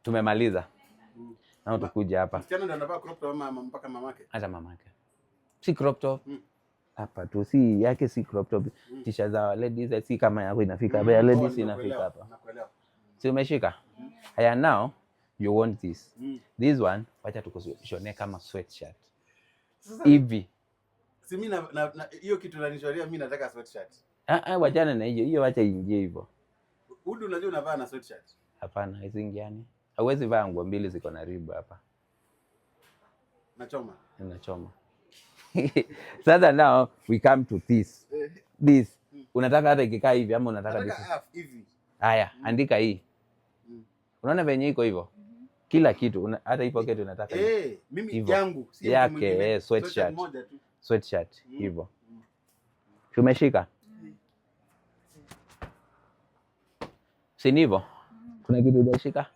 Tumemaliza. Na tukuja hapa. Msichana ndo anavaa crop top ama mpaka mamake? Hata mamake. Si crop top. Hapa tu si yake, si crop top. T-shirt za ladies si kama yako inafika hapa, ya ladies Oh, inafika hapa. Nakuelewa. Si umeshika? Haya, now you want this. This one wacha tukushonee kama sweatshirt. Sasa Hivi. Si mimi na hiyo kitu unanishoria, mimi nataka sweatshirt. Ah ah, wachana na hiyo. Hiyo wacha iingie hivyo. Hoodie unajua unavaa na sweatshirt. Hapana, haziingiani. Hauwezi vaa nguo mbili ziko na rib hapa. Nachoma. Inachoma. Sasa now we come to this. This. Unataka hata ikikaa hivi ama unataka Nataka this? Half hivi. Haya, andika hii. Unaona venye iko hivyo? Kila kitu hata hii pocket unataka hivi. Eh, mimi Hivyo. yangu si Yake, mtu mwingine. eh, sweatshirt. Moja tu. Sweatshirt hivyo. Tumeshika? Si ni hivyo? Kuna kitu hujashika?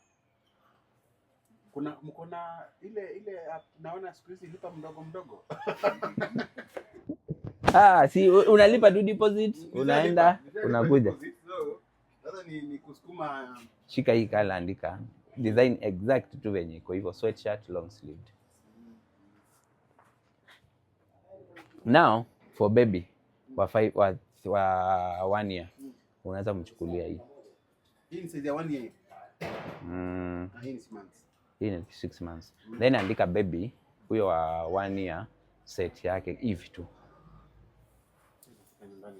Kuna mko na ile ile app, naona siku hizi lipa mdogo mdogo. Ah, si unalipa tu deposit, unaenda, Nishalipa unakuja. Deposit, so sasa ni kusukuma. Shika hii kala, andika design exact tu venye iko hivyo, sweatshirt long sleeved. Now for baby wa five, wa 1 year unaweza mchukulia hii. Hii ni size ya 1 year. Na hii ni 6 months. Hii ni 6 months. Then andika baby huyo wa 1 year set yake hivi tu. Nyumbani.